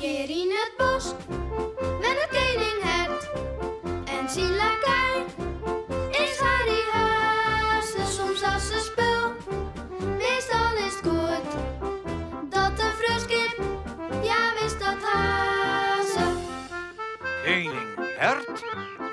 Hjir yn it bosk wennet kening Hert en syn lakei is Harry Haze. Soms as se spul, meastal is 't goed dat de freonskip, ja wis dat ha se. Kening Hert?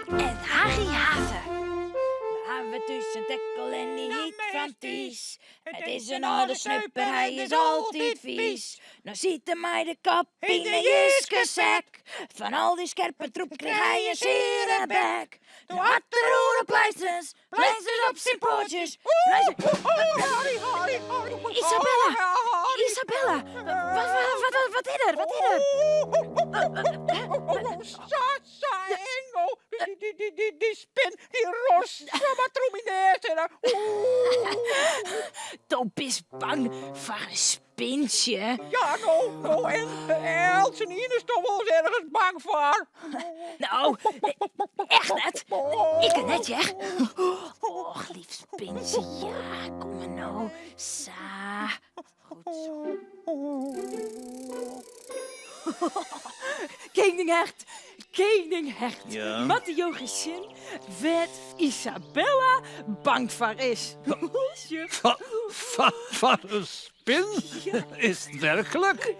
En Harry Haze. We hawwe thús in tekkel en dy hyt Fan Thys. It is in âlde sneuper, hy is altyd fys. No siet er mei de kop yn de jiskesek. Fan al dy skerpe troep krige hy in seare bek. No hat er oeral pleisters, pleisters op syn poatsjes. Isabella, Isabella, wat is der, wat is der? Sa eng, oh, dy spin, dy rost samar troch myn nêst hinne. Do bist bang foar in spintsje? Ja, no, no, en eltsenien is toch wolris ergens bang foar. No, echt net. Ik net, hear. Och, lief spintsje, ja, kom mar no. Sa. Goed zo. Kening Hert, kening Hert. Ja? Moatte jo ris sjen wêr't Isabella bang foar is. Foar in spin? Is it werklik?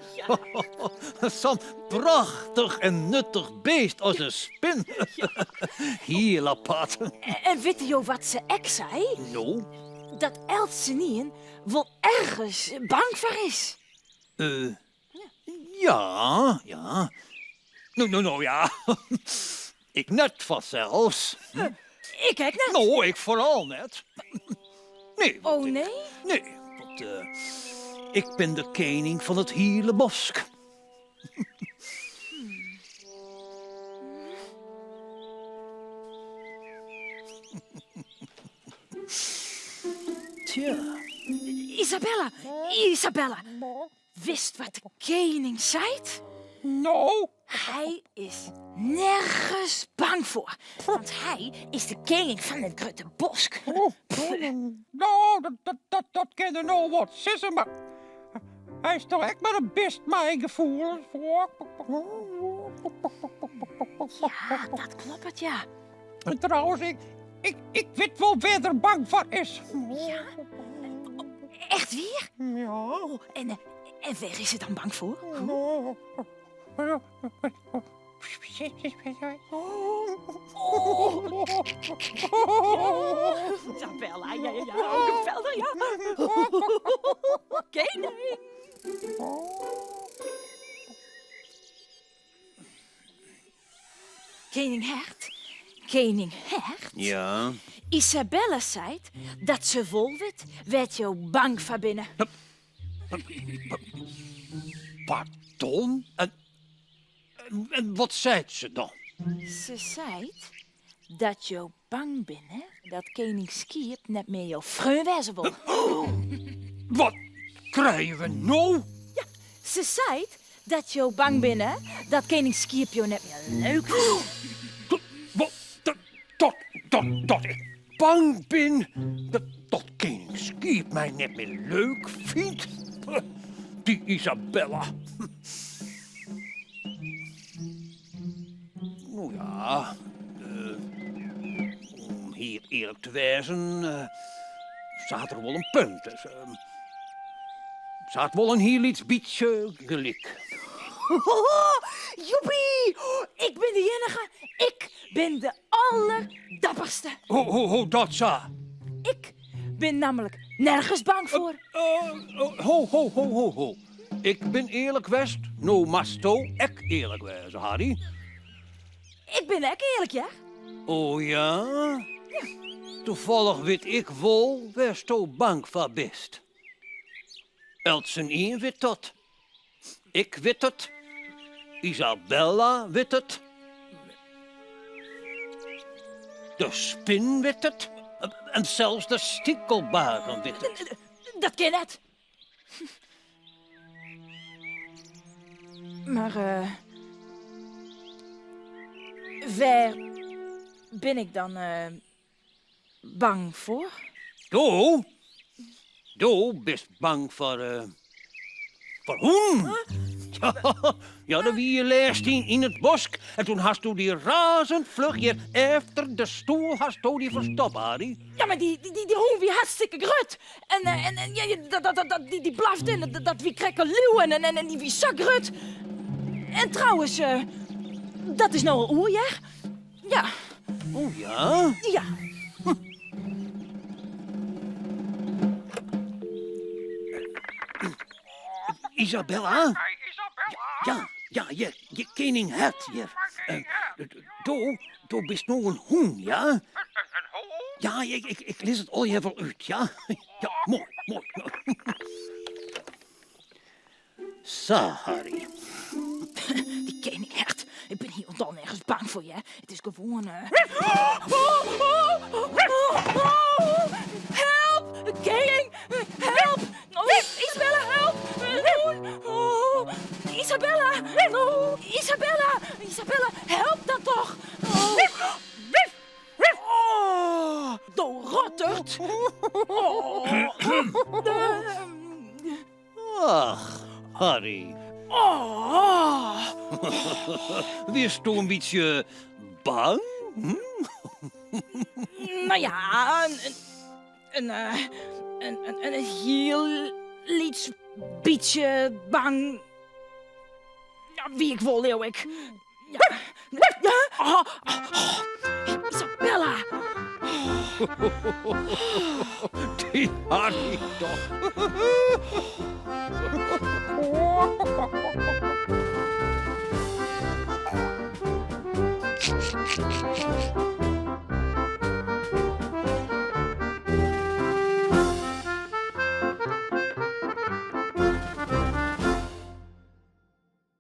Sa'n prachtich en nuttich beest as in spin. Hiel apart. En witte jo wat se ek sei? No? Dat eltsenien wol ergens bang foar is. Eh, ja, ja. No, no, no, ja. Ik net fansels. Ik ek net. No, ik foaral net. Nee. Oh, nee? Nee, want ik bin de kening fan it hiele bosk. Tja. Isabella, Isabella, witst wat de kening seit? No? Hy is nergens bang foar, want hy is de kening fan it grutte bosk. Oh, no, dat, dat kin er no wat sizze, mar hy is toch ek mar in bist mei gefoelens. Ja, dat kloppet, ja. En trouwens, ik, ik, ik wit wol wêr't er bang foar is. Ja? Echt wier? Ja. Oh, en, eh, en wêr is er dan bang foar? Isabella, ja, ja, ja. Oh, geweldich, ja. Kening. Kening Hert, kening Hert. Ja? Isabella seit dat se wol wit wêr't jo bang foar binne. Pardon? En, en wat seit se dan? Se seit dat jo bang binne dat kening Skiep net mear jo freon wêze wol. Wat krije we no? Ja, se seit dat jo bang binne dat kening Skiep jo net mear leuk fynt. Wat? Dat, dat, dat, dat ik bang bin dat, dat kening Skiep my net mear leuk fynt? Dy Isabella. No ja, om hiel earlik te wêzen, se hat der wol in punt. Dus, se hat wol in hiel lyts bytsje gelyk. Joepie! Ik bin de iennige, ik bin de allerdapperste. Hoe, hoe, hoe dat sa? Ik bin nammentlik nergens bang foar. Ho, ho, ho, ho, ho. Ik bin earlik west, no moatsto ek earlik wêze, Harry. Ik bin ek earlik, ja. O ja? Ja. Toevallig wit ik wol wêrsto bang foar bist. Eltsenien wit dat. Ik wit it. Isabella wit it. De spin wit it. En sels de stikelbagen wit it. Dat kin net. Mar eh, wêr bin ik dan eh, bang foar? Do? Do bist bang foar eh. Foar hûnen? Ja, ja, dêr wie je lêst yn, yn it bosk. En toen hasto dy razend fluch hjir efter de stoel hasto dy ferstoppe, Harry. Ja, mar dy, dy, dy hûn wie hartstikke grut. En, eh, en, en ja, dat, dat, dat, dat, dy, dy blafte en dat, dat wie krekt in liuw en, en, en dy wie sa grut. En trouwens, eh, dat is no al oer, hear. Ja. Oh ja? Ja. Isabella? Ja, ja, je, je kening hert hjir. Eh, do, do bist no in hûn, ja? Een hûn? Ja, ik, ik, ik lis it allegear wol út, ja? Ja, moai, moai. Sa, Harry. Dy kening hert. Ik bin hielendal nergens bang foar, hear. It is gewoan. Help! Kening! Help! Oh, Isabella, help! Oh, Isabella! Oh, Isabella! Isabella, help dan toch! Oh. Oh, do rottert! Oh. Ach, Harry. Oh. Wiesto in bytsje bang? Hm? No ja, in, in, in, in hiel lyts bytsje bang. Ja, wie ik wol, leau ik. Ja. Oh, oh, Isabella. Dy Harry toch.